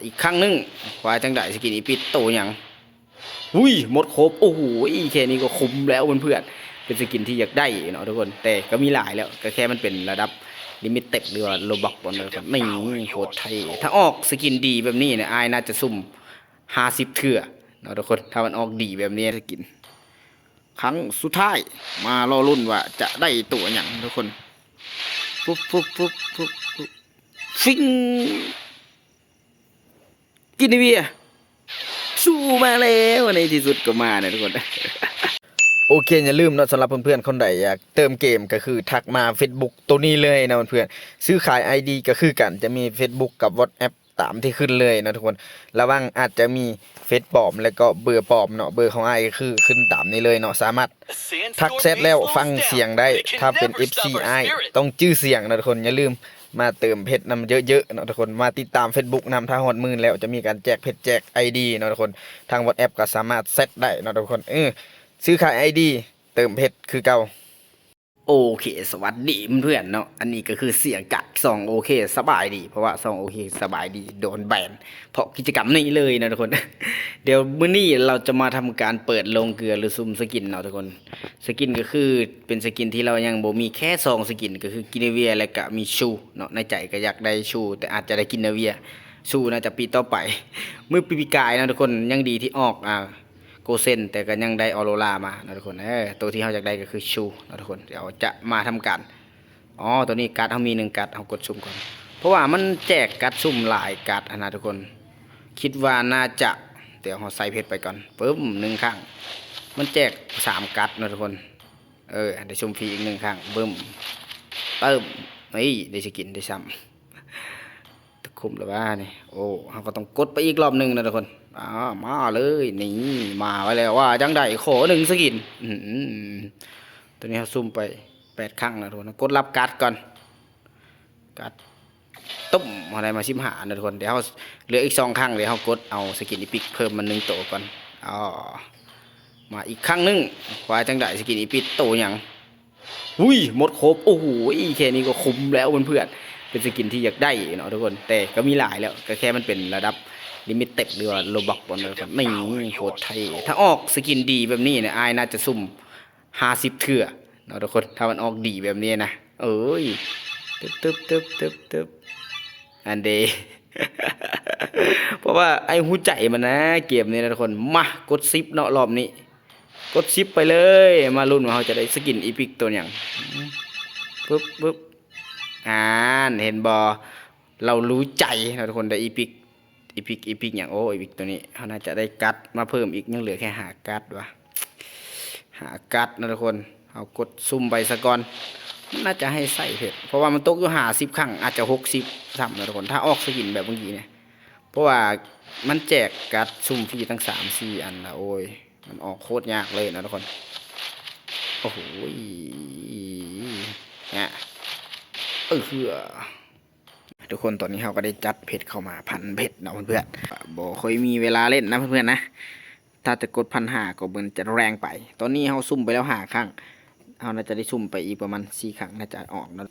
ອີກຄັ້ງໜຶ່ງ ວ່າຈັ່ງໃດ ສະກິນອີພິກໂຕຫຍັງ? ຫຸ້ຍ ໝົດຄົບ. ໂອ້ໂຫ ແຄ່ນີ້ກໍຄຸ້ມແລ້ວເພື່ອນໆ ເປັນສະກິນທີ່ຢາກໄດ້ເນາະທຸກຄົນ ແຕ່ກໍມີຫຼາຍແລ້ວ ກໍແຄ່ມັນເປັນລະດັບລິມິເຕັດ ຫຼືວ່າໂລບັກບໍນເນາະທຸກຄົນ. ນີ້ ໂຄດເທ່. ຖ້າອອກສະກິນດີແບບນີ້ນະ ອ້າຍໜ້າຈະສຸ່ມຫ້າສິບເທື່ອເນາະທຸກຄົນ ຖ້າມັນອອກດີແບບນີ້. ສະກິນຄັ້ງສຸດທ້າຍ ມາລໍລຸ້ນວ່າຈະໄດ້ຕົວຫຍັງທຸກຄົນ. ຟຶບ ຟຶບ ຟຶບ ຟຶບ ຟຶບ ຟິງ ກິນເນເວຍ ຊູມາແລ້ວ ໃນທີ່ສຸດກໍມານະທຸກຄົນ. ໂອເຄ ຢ່າລືມເນາະ ສຳລັບເພື່ອນໆຄົນໃດຢາກເຕີມເກມ ກໍຄືທັກມາເຟສບຸກໂຕນີ້ເລີຍເນາະເພື່ອນໆ. ຊື້ຂາຍໄອດີກໍຄືກັນ ຈະມີເຟສບຸກກັບວອດແອັບຕາມທີ່ຂຶ້ນເລີຍເນາະທຸກຄົນ. ລະວັງອາດຈະມີເຟສປອມ ແລ້ວກໍເບີປອມເນາະ. ເບີຂອງອ້າຍກໍຄືຂຶ້ນຕາມນີ້ເລີຍເນາະ ສາມາດທັກແຊັດແລ້ວຟັງສຽງໄດ້. ຖ້າເປັນເອັຟຊີອ້າຍຕ້ອງຈື່ສຽງເນາະທຸກຄົນ. ຢ່າລືມ ມາເຕີມເພັດນຳເຍີະໆເນາະທຸກຄົນ. ມາຕິດຕາມເຟສບຸກນຳ ຖ້າຮອດໝື່ນແລ້ວຈະມີການແຈກເພັດແຈກໄອດີເນາະທຸກຄົນ. ທາງວອດແອັບກໍສາມາດແຊັດໄດ້ເນາະທຸກຄົນ. ເອີ ຊື້ຂາຍໄອດີ ເຕີມເພັດຄືເກົ່າ. ໂອເຄ ສະຫວັດດີເພື່ອນໆເນາະ. ອັນນີ້ກໍຄືສຽງຈາກຊ່ອງໂອເຄສະບາຍດີ ເພາະວ່າຊ່ອງໂອເຄສະບາຍດີໂດນແບນ ເພາະກິດຈະກຳນີ້ເລີຍເນາະທຸກຄົນ. ດຽວມື້ນີ້ເຮົາຈະມາທຳການເປີດໂລງເກືອ ຫຼື ສຸ່ມສະກິນເນາະທຸກຄົນ. ສະກິນກໍຄືເປັນສະກິນທີ່ເຮົາຍັງບໍ່ມີແຄ່ສອງສະກິນ ກໍຄືກິນເນເວຍ ແລະກະມີຊູເນາະ. ໃນໃຈກໍຢາກໄດ້ຊູ ແຕ່ອາດຈະໄດ້ກິນເນເວຍ. ຊູໜ້າຈະປີຕໍ່ໄປ. ມື້ປີກາຍເນາະທຸກຄົນ ຍັງດີທີ່ອອກ ອ່າ ໂກເຊັນ ແຕ່ກໍຍັງໄດ້ອໍໂຣລາມາເນາະທຸກຄົນ. ເອີ ໂຕທີ່ເຮົາຢາກໄດ້ກໍຄືຊູເນາະທຸກຄົນ. ດຽວຈະມາທຳການ ອໍ ໂຕນີ້ກາດເຮົາມີໜຶ່ງກາດ ເຮົາກົດສຸ່ມກ່ອນ ເພາະວ່າມັນແຈກກາດສຸ່ມຫຼາຍກາດຫັ້ນນະທຸກຄົນ. ຄິດວ່າໜ້າຈະ ດຽວເຮົາໃສ່ເພັດໄປກ່ອນ ປຶ້ມ ໜຶ່ງຄັ້ງ ມັນແຈກສາມກາດເນາະທຸກຄົນ. ເອີ ໄດ້ສຸ່ມຟຣີອີກໜຶ່ງຄັ້ງ ບຶ້ມ ປຶ້ມ ນີ້ ໄດ້ສະກິນໄດ້ຊ້ຳ ຄຸ້ມແລ້ວຫວານີ້. ໂອ້ ເຮົາກໍຕ້ອງກົດໄປອີກລອບໜຶ່ງນະທຸກຄົນ. ອາ ມາເລີຍ ນີ້ ມາໄວ້ແລ້ວ ວ່າຈັ່ງໃດ ຂໍໜຶ່ງສະກິນ. ອືມ ໂຕນີ້ເຮົາສຸ່ມໄປແປດຄັ້ງແລ້ວທຸກຄົນ. ກົດລັບກາດກ່ອນ ກາດ ຕຸ້ມ ເຮົາໄດ້ມາສິບຫ້ານະທຸກຄົນ. ດຽວເຮົາເຫຼືອອີກສອງຄັ້ງ ດຽວເຮົາກົດເອົາສະກິນອີພິກເພີ່ມມາໜຶ່ງໂຕກ່ອນ. ອໍ ມາອີກຄັ້ງໜຶ່ງ ວ່າຈັ່ງໃດ ສະກິນອີພິກໂຕຫຍັງ? ຫຸ້ຍ ໝົດຄົບ. ໂອ້ໂຫ ແຄ່ນີ້ກໍຄຸ້ມແລ້ວເພື່ອນໆ ເປັນສະກິນທີ່ຢາກໄດ້ເນາະທຸກຄົນ ແຕ່ກໍມີຫຼາຍແລ້ວ ກໍແຄ່ມັນເປັນລະດັບລິມິເຕັດ ຫຼືວ່າໂລບັກບໍນເນາະທຸກຄົນ. ນີ້ ໂຄດເທ່. ຖ້າອອກສະກິນດີແບບນີ້ນະ ອ້າຍໜ້າຈະສຸ່ມຫ້າສິບເທື່ອເນາະທຸກຄົນ ຖ້າມັນອອກດີແບບນີ້ນະ. ເອີຍ ຕຶບໆໆໆ ອັນເດ ເພາະວ່າອ້າຍຮູ້ໃຈມັນນະ ເກມນີ້ນະທຸກຄົນ. ມາ ກົດສິບເນາະ ລອບນີ້ ກົດສິບໄປເລີຍ. ມາລຸ້ນວ່າເຮົາຈະໄດ້ສະກິນອີພິກໂຕຫຍັງ. ປຶບ ປຶບ ອ່ານ ເຫັນບໍ່ ເຮົາຮູ້ໃຈເນາະທຸກຄົນ ໄດ້ອີພິກ ອີພິກ ອີພິກຫຍັງ? ໂອ້ ອີພິກໂຕນີ້ ເຮົາໜ້າຈະໄດ້ກາດມາເພີ່ມອີກ ຍັງເຫຼືອແຄ່ຫ້າກາດຫວາ ຫ້າກາດເນາະທຸກຄົນ. ເຮົາກົດສຸ່ມໄປຊະກ່ອນ ມັນໜ້າຈະໃຫ້ໃສ່ເພັດ ເພາະວ່າມັນຕົກຢູ່ຫ້າສິບຄັ້ງ ອາດຈະຫົກສິບຊ້ຳເນາະທຸກຄົນ ຖ້າອອກສະກິນແບບເມື່ອກີ້ນີ້. ເພາະວ່າມັນແຈກກາດສຸ່ມຟຣີຕັ້ງສາມສີ່ອັນລະ ໂອ້ຍ ມັນອອກໂຄດຍາກເລີຍເນາະທຸກຄົນ. ໂອ້ໂຫ ນະ ເອີ ເຮືອ ທຸກຄົນ ຕອນນີ້ເຮົາກໍໄດ້ຈັດເພັດເຂົ້າມາພັນເພັດເນາະເພື່ອນໆ. ບໍ່ຄ່ອຍມີເວລາເລ່ນນະເພື່ອນໆນະ ຖ້າຈະກົດພັນຫ້າກໍເໝືອນຈະແຮງໄປ. ຕອນນີ້ເຮົາສຸ່ມໄປແລ້ວຫ້າຄັ້ງ ເຮົາໜ້າຈະໄດ້ສຸ່ມໄປອີກປະມານສີ່ຄັ້ງ ໜ້າຈະອອກເນາະ.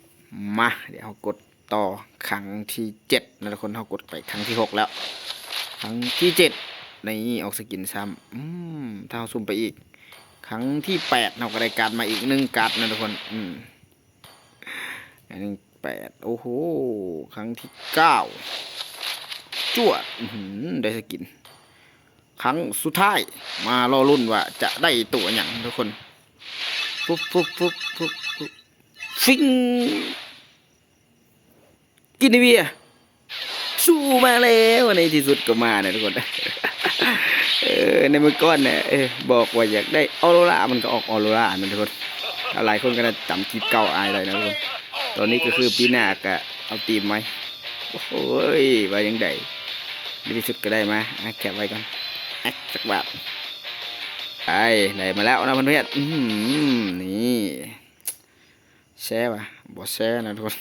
ມາ ດຽວເຮົາກົດຕໍ່ຄັ້ງທີເຈັດນະທຸກຄົນ. ເຮົາກົດໄປຄັ້ງທີຫົກແລ້ວ ຄັ້ງທີເຈັດ ນີ້ ອອກສະກິນຊ້ຳ. ອືມ ຖ້າເຮົາສຸ່ມໄປອີກຄັ້ງທີແປດ ເຮົາກໍໄດ້ກາດມາອີກໜຶ່ງກາດນະທຸກຄົນ. ອືມ ອັນນີ້ແປດ ໂອ້ໂຫ ຄັ້ງທີເກົ້າ ຈວດ ອືຫື ໄດ້ສະກິນ. ຄັ້ງສຸດທ້າຍ ມາລໍລຸ້ນວ່າຈະໄດ້ຕົວຫຍັງທຸກຄົນ. ຟຶບ ຟຶບ ຟຶບ ຟຶບ ຟຶບ ຟິງ ກິນເນເວຍ ຊູມາແລ້ວ ໃນທີ່ສຸດກໍມານະທຸກຄົນ. ເອີ ໃນມື້ກ່ອນນະ ເອີ ບອກວ່າຢາກໄດ້ອໍໂຣລາ ມັນກໍອອກອໍໂຣລານະທຸກຄົນ. ຫຼາຍຄົນກໍໜ້າຈະຈຳຄລິບເກົ່າອ້າຍໄດ້ນະທຸກຄົນ. ຕອນນີ້ກໍຄືປີໜ້າກໍເອົາທີມໃໝ່. ໂອ້ຍ ວ່າຈັ່ງໃດ ໃນທີ່ສຸດກໍໄດ້ມາ. ອ່ະ ແຄບໄວ້ກ່ອນ ແອັກ ຈັກບາດ. ໄດ້ ໄດ້ມາແລ້ວນະເພື່ອນໆ. ອືຫື ນີ້ ແຊຫວາ ບໍ່ແຊນະທຸກຄົນ.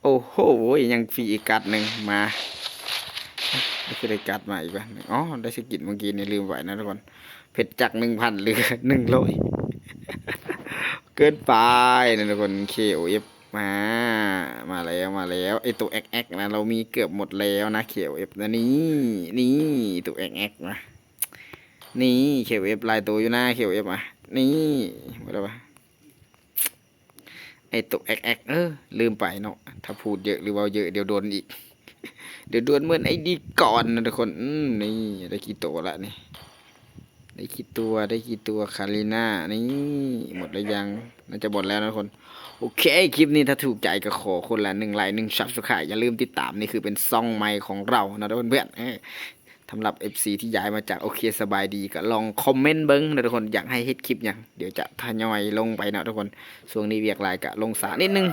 ໂອ້ໂຫ ຍັງຟຣີອີກກາດໜຶ່ງມາ. ຄືໄດ້ກາດມາອີກຫວາ? ອໍ ໄດ້ສະກິນເມື່ອກີ້ນີ້ ລືມໄວ້ນະທຸກຄົນ. ເພັດຈາກໜຶ່ງພັນເຫຼືອໜຶ່ງຮ້ອຍ ເກີນໄປນະທຸກຄົນ. ເຄໂອເອັຟ ມາ ມາແລ້ວ ມາແລ້ວ ໄອ້ໂຕແອັກໆນະ ເຮົາມີເກືອບໝົດແລ້ວນະ ເຄເອັຟນະ ນີ້ ນີ້ ໂຕແອັກໆນະ ນີ້ ເຄເອັຟຫຼາຍໂຕຢູ່ນະ ເຄເອັຟອະ ນີ້ ໝົດແລ້ວວະ ໄອ້ໂຕແອັກໆ ເອີ ລືມໄປເນາະ ຖ້າພູດເຍີະ ຫຼືເວົ້າເຍີະ ດຽວໂດນອີກ ດຽວໂດນເໝືອນໄອ້ດີກອນນະທຸກຄົນ ອືມ ນີ້ ໄດ້ກີ່ໂຕລະນີ້ ໄດ້ກີ່ຕົວ ໄດ້ກີ່ຕົວ ຄາລີນາ ນີ້ ໝົດແລ້ວຍັງ ໜ້າຈະໝົດແລ້ວນະທຸກຄົນ ໂອເຄ ຄລິບນີ້ຖ້າຖືກໃຈກໍຂໍຄົນລະໜຶ່ງໄລຄ໌ ໜຶ່ງຊັບສະໄຄຣບ໌ ຢ່າລືມຕິດຕາມ ນີ້ຄືເປັນຊ່ອງໃໝ່ຂອງເຮົານະທຸກເພື່ອນ ເອີ ສຳລັບເອັຟຊີທີ່ຍ້າຍມາຈາກ ໂອເຄ ສະບາຍດີ ກໍລອງຄອມເມັນເບິ່ງເດີທຸກຄົນ ຢາກໃຫ້ເຮັດຄລິບຫຍັງ ດຽວຈະທະຍອຍລົງໄປເນາະທຸກຄົນ ຊ່ວງນີ້ວຽກຫຼາຍກະລົງຊ້ານິດໜຶ່ງ